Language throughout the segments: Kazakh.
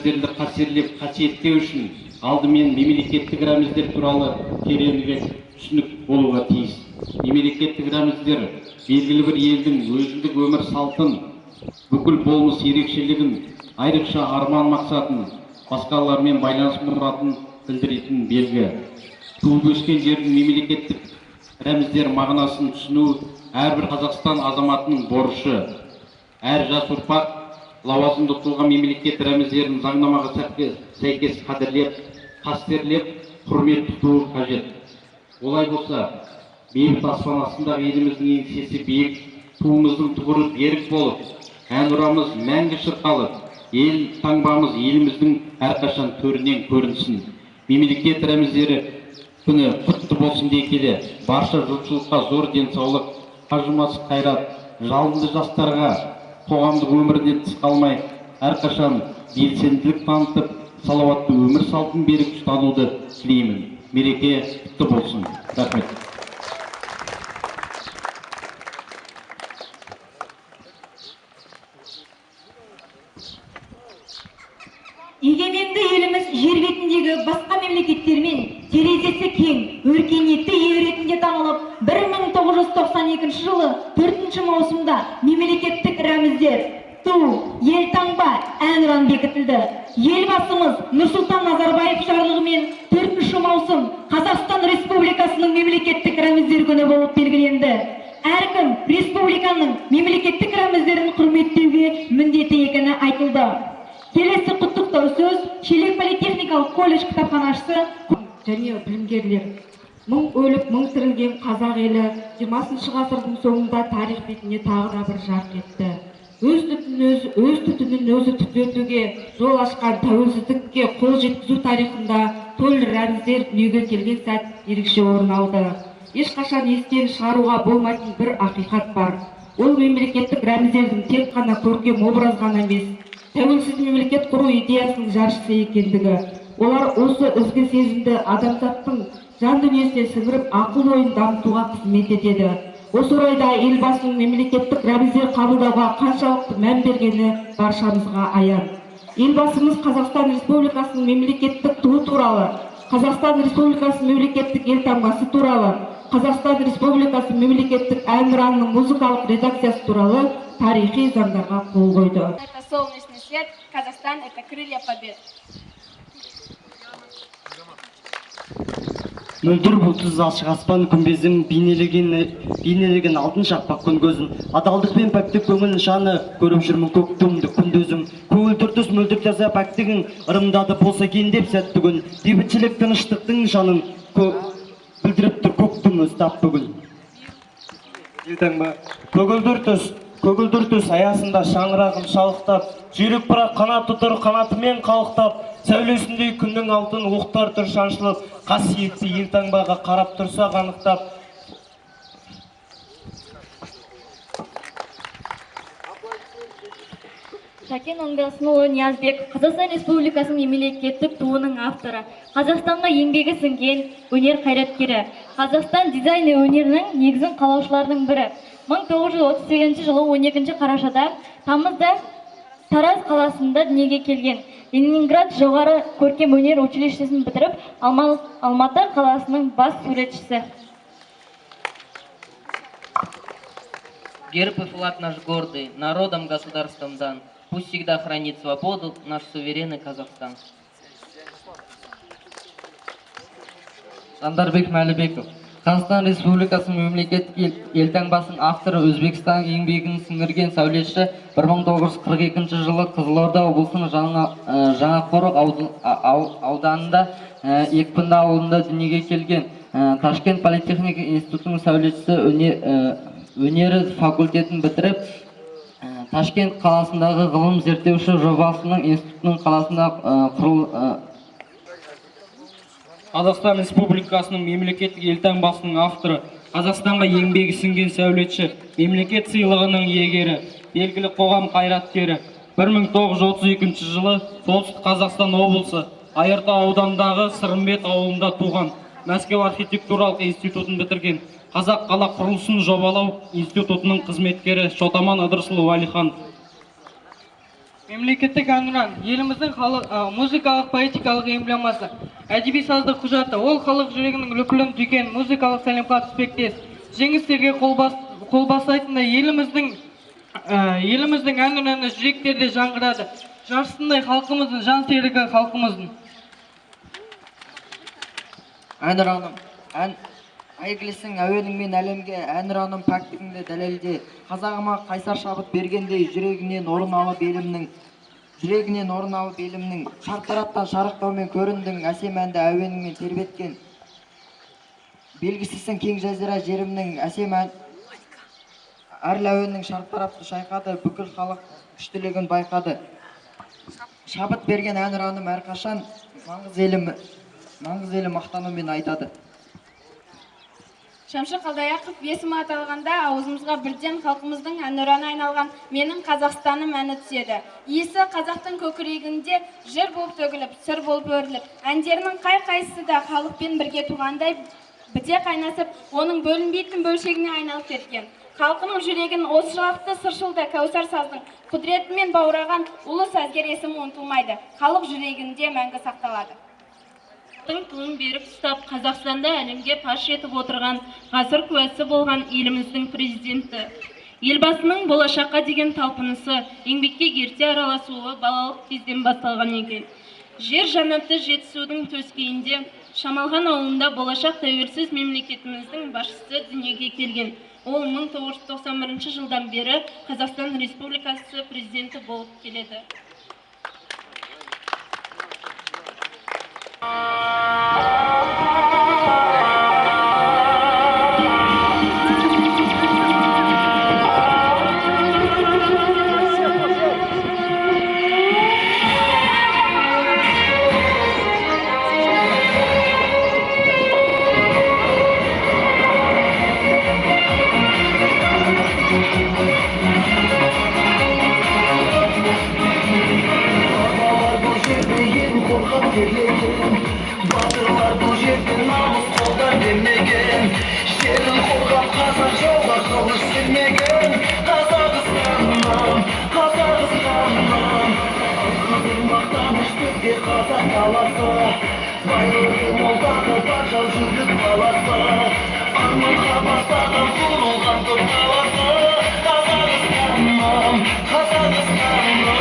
рәміздерді қастерлеп, қасиеттеу үшін алдымен мемлекеттік рәміздер туралы тереңірек түсінік болуға тиіс. Мемлекеттік рәміздер белгілі бір елдің өзіндік өмір салтын, бүкіл болмыс ерекшелігін, айрықша арман мақсатын, басқалармен байланыс мұратын білдіретін белгі. Туып өскен жердің мемлекеттік рәміздер мағынасын түсіну әрбір Қазақстан азаматының борышы. Әр жас ұрпақ лауазымды тұлға мемлекет рәміздерін заңнамаға сәйкес қадірлеп, қастерлеп, құрмет тұтуы қажет. Олай болса, бейбіт аспан астындағы еліміздің еңсесі биік, туымыздың тұғыры берік болып, әнұрамыз мәңгі шырқалып, ел таңбамыз еліміздің әрқашан төрінен көрінсін. Мемлекет рәміздері күні құтты болсын дей келе, барша жұртшылыққа зор денсаулық, қажымас қайрат, жалынды жастарға қоғамдық өмірінен тыс қалмай, әрқашан белсенділік танытып, салауатты өмір салтын берік ұстануды тілеймін. Мереке құтты болсын. Рахмет. Егеменді еліміз жер бетіндегі басқа мемлекеттермен терезесі кең, өркениетті ел ретінде танылып, 1992 жылы 4 маусымда мемлекеттік рәміздер ту, елтаңба, әнұран бекітілді. Елбасымыз Нұрсұлтан Назарбаев жарлығымен 4 маусым Қазақстан Республикасының мемлекеттік рәміздер күні болып белгіленді. Әркім республиканың мемлекеттік рәміздерін құрметтеуге міндетті екені айтылды. Келесі құттықтау сөз Шелек политехникалық колледж кітапханашысы және білімгерлер. Мың өліп, мың тірілген қазақ елі 20 ғасырдың соңында тарих бетіне тағы да бір жарқ етті. Өз түтінін өзі түтетуге жол ашқан тәуелсіздікке қол жеткізу тарихында төл рәміздер дүниеге келген сәт ерекше орын алды. Ешқашан естен шығаруға болмайтын бір ақиқат бар. Ол мемлекеттік рәміздердің тек қана көркем образ ғана емес, тәуелсіз мемлекет құру идеясының жаршысы екендігі. Олар осы ізгі сезімді адамзаттың жан дүниесіне сіңіріп, ақыл ойын дамытуға қызмет етеді. Осы орайда елбасының мемлекеттік рәміздер қабылдауға қаншалықты мән бергені баршамызға аян. Елбасымыз Қазақстан Республикасының мемлекеттік туы туралы, Қазақстан Республикасының мемлекеттік елтаңбасы туралы, Қазақстан Республикасы мемлекеттік әнұранының музыкалық редакциясы туралы тарихи заңдарға қол қойды. Это солнечный свет, Казахстан это крылья побед. Мөлдір бұлтсыз ашық аспан күмбезін бейнелеген алтын шақпақ күн көзін, адалдық пен пәктік көңіл нышаны көріп жүрмін көк туымды күндізім. Көгілдір түс мөлдір таза пәктігің ырымдады болса екен деп сәтті күн, бейбітшілік тыныштықтың нышанын білдіріп тұр көк туымыз тап бүгін. Елтаңба көгілдір түс аясында шаңырағым шалықтап, жүйрік бірақ қанаты тұр қанатымен қалықтап, сәулесіндей күннің алтын оқтар тұр шаншылып, қасиетті елтаңбаға қарап тұрсақ анықтап. Шәкен Оңдасынұлы Ниязбек, Қазақстан Республикасының мемлекеттік туының авторы, Қазақстанға еңбегі сіңген өнер қайраткері, Қазақстан дизайн өнерінің негізін қалаушылардың бірі. 1938 жылы 12 қарашада тамызда Тараз қаласында дүниеге келген. Ленинград жоғары көркем өнер училищесін бітіріп, Алматы қаласының бас суретшісі. Герб и флаг наш гордый, народом государством дан. Пусть всегда хранит свободу наш суверенный Казахстан. Жандарбек Мәлібеков, Қазақстан Республикасының мемлекеттік елтаңбасының авторы, Өзбекстан еңбегін сіңірген сәулетші, 1942 жылы Қызылорда облысының Жаңақорық ауданында Екпінді ауылында дүниеге келген. Ташкент политехника институтының сәулетшісі өнері факультетін бітіріп, Ташкент қаласындағы ғылым зерттеуші жобасының институтының қаласында Қазақстан Республикасының мемлекеттік елтаңбасының авторы, Қазақстанға еңбегі сіңген сәулетші, мемлекет сыйлығының иегері, белгілі қоғам қайраткері. 1932 жылы Солтүстік Қазақстан облысы Айыртау ауданындағы Сырымбет ауылында туған, Мәскеу архитектуралық институтын бітірген, Қазақ қала құрылысын жобалау институтының қызметкері Шотаман Ыдырысұлы Уәлиханов. Мемлекеттік әнұран еліміздің халық музыкалық поэтикалық эмблемасы, әдеби саздық құжаты. Ол халық жүрегінің лүпілін түйген музыкалық сәлемхат іспеттес. Жеңістерге қол бастайтындай еліміздің әнұраны жүректерде жаңғырады. Жаршысындай халқымыздың жан серігі халқымыздың. Әнұраным, ән әйгілісің әуеніңмен әлемге, әнұраным пәктігіңді дәлелде. Қазағыма қайсар шабыт бергендей, жүрегінен орын алып елімнің, жүрегінен орын алып елімнің, шартараптан шарықтаумен көріндің, әсем әнді әуеніңмен тербеткен. Белгісісің кең жазира жерімнің, әсем ән әрлі әуенің шартарапты шайқады, бүкіл халық күштілігін байқады. Шабыт берген әнұраным әрқашан нағыз елі мақтанумен айтады. Шәмші Қалдаяқов есімі аталғанда аузымызға бірден халқымыздың әнұраны айналған «Менің Қазақстаным» әні түседі. Иісі қазақтың көкірегінде жыр болып төгіліп, сыр болып өріліп, әндерінің қай-қайсысы да халықпен бірге туғандай біте қайнасып, оның бөлінбейтін бөлшегіне айналып кеткен. Халқының жүрегін осшылықты сыршыл да кәусар саздың құдіретімен баураған ұлы сазгер есімі ұмытылмайды, халық жүрегінде мәңгі сақталады. Туын берік ұстап, Қазақстанда әлемге паш етіп отырған ғасыр куәсі болған еліміздің президенті. Елбасының болашаққа деген талпынысы, еңбекке ерте араласуы балалық кезден басталған екен. Жер жаннаты Жетісудың төскейінде Шамалған ауылында болашақ тәуелсіз мемлекетіміздің басшысы дүниеге келген. Ол 1991 жылдан бері Қазақстан Республикасы президенті болып келеді. Батырлар бұл жерде намыс қолдан бермеген, жерін қорғап қазақ жауға қылыш сермеген. Қазақстаным, Қазақстаным, қазір мақтаныш бізге қазақ даласы, байлығы мол тағы бар жау жүйрік баласы, арманға бастаған құрылған тұр қаласы. Қазақстаным, Қазақстаным.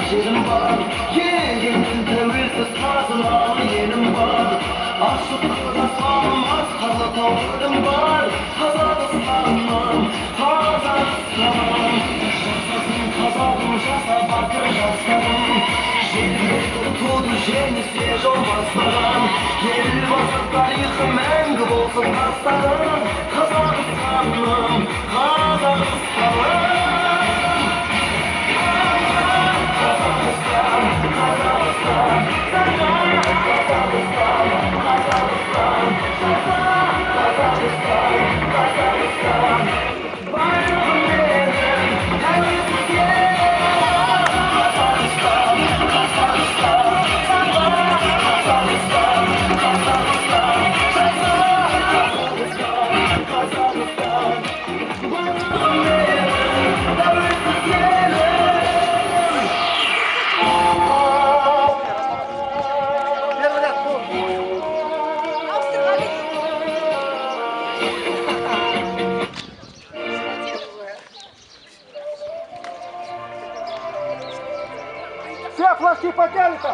Жерім бар, егемен тәуелсіз қазыналы елім бар, ашық аспаным асқарлы тауларым бар. Қазақстаным, Қазақстаным, жасасын қазағым, жаса батыр жастарым, жерге туды жеңіске жол бастаған, Елбасы тарихы мәңгі болсын қастарым. Қазақстаным, Қазақстаным. Қазақстан, Қазақстан, Қазақстан, Қазақстан, Қазақстан, Қазақстан, байлығым менің, тәуелсіз елім. Қазақстан, Қазақстан, Қазақстан, Қазақстан, Қазақстан, Қазақстан, байлығым менің, тәуелсіз елім. Все флажки подняли-то!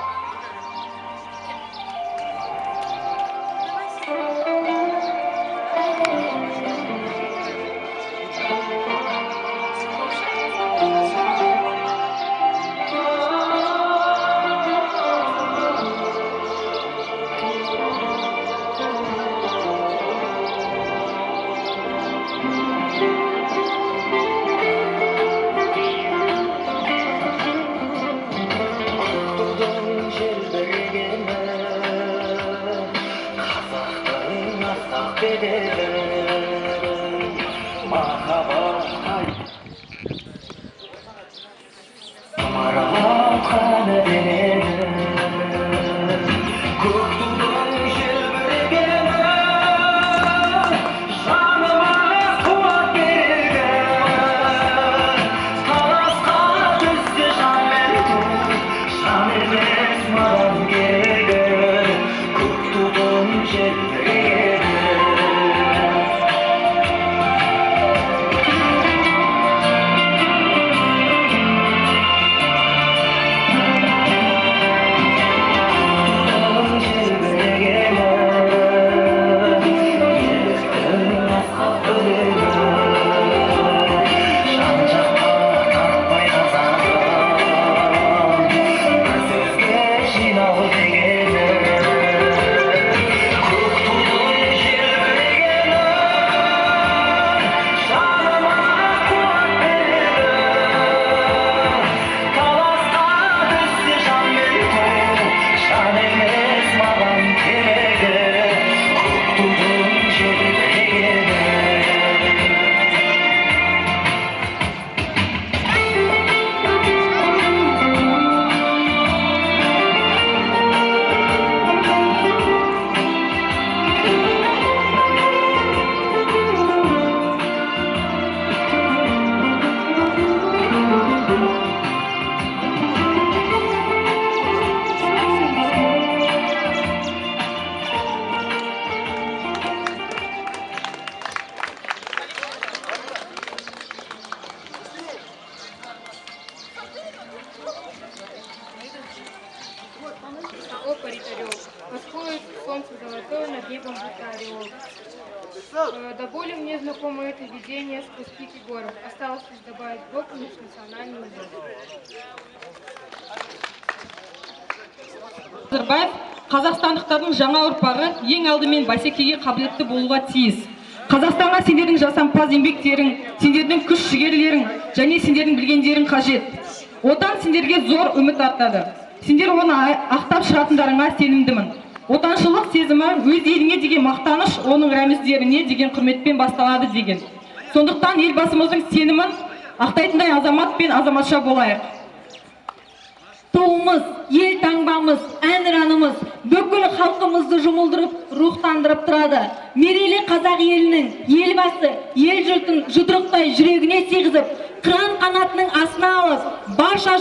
над небом, будто ореол. До боли мне знакомо это видение сквозь пики горов. Осталось лишь добавить в бок наш национальный узор. Назарбаев қазақстандықтардың жаңа ұрпағы ең алдымен бәсекеге қабілетті болуға тиіс. Қазақстанға сендердің жасампаз еңбектерің, сендердің күш жігерлерің және сендердің білгендерің қажет. Отан сендерге зор үміт артады. Сендер оны ақтап шығатындарыңа сенімдімін. Отаншылық сезімі өз еліңе деген мақтаныш, оның рәміздеріне деген құрметпен басталады деген. Сондықтан елбасымыздың сенімін ақтайтындай азамат пен азаматша болайық. Туымыз, ел таңбамыз, әнұранымыз бүкіл халқымызды жұмылдырып, рухтандырып тұрады. Мерейлі қазақ елінің елбасы ел жұртын жұдырықтай жүрегіне сыйғызып, қыран қанатының астына алып, барша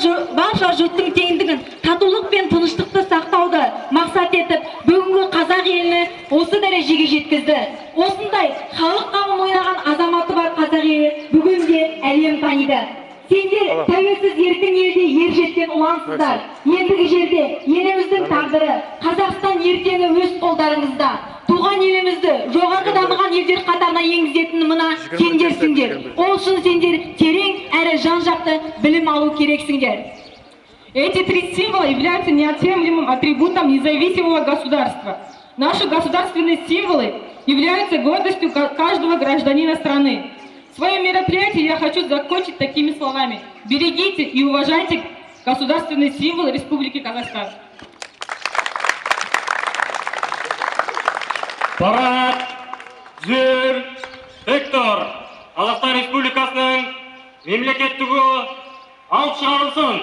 жұрттың теңдігін, татулық пен тыныштықты сақтауды мақсат етіп, бүгінгі қазақ елini осы дәрежеге жеткізді. Осындай халық қамын ойлаған азаматы бар қазақ елі бүгінде әлем таниды. Сендер тәуелсіз еркін елде ер жеткен ұлансыздар. Ендігі жерде еліміздің тағдыры, Қазақстан ертеңі өз қолдарыңызда. Туған елімізді жоғарғы дамыған елдер қатарына енгізетін мына сендерсіңдер. Ол үшін сендер терең әрі жан-жақты білім алу керексіңдер. Эти три символа являются неотъемлемым атрибутом независимого государства. Наши государственные символы являются гордостью каждого гражданина страны. Свое мероприятие я хочу закончить такими словами. Берегите и уважайте государственный символ Республики Казахстан. Парад, жүр, Виктор, Қазақстан Республикасының мемлекеттік туы алып шығарылсын.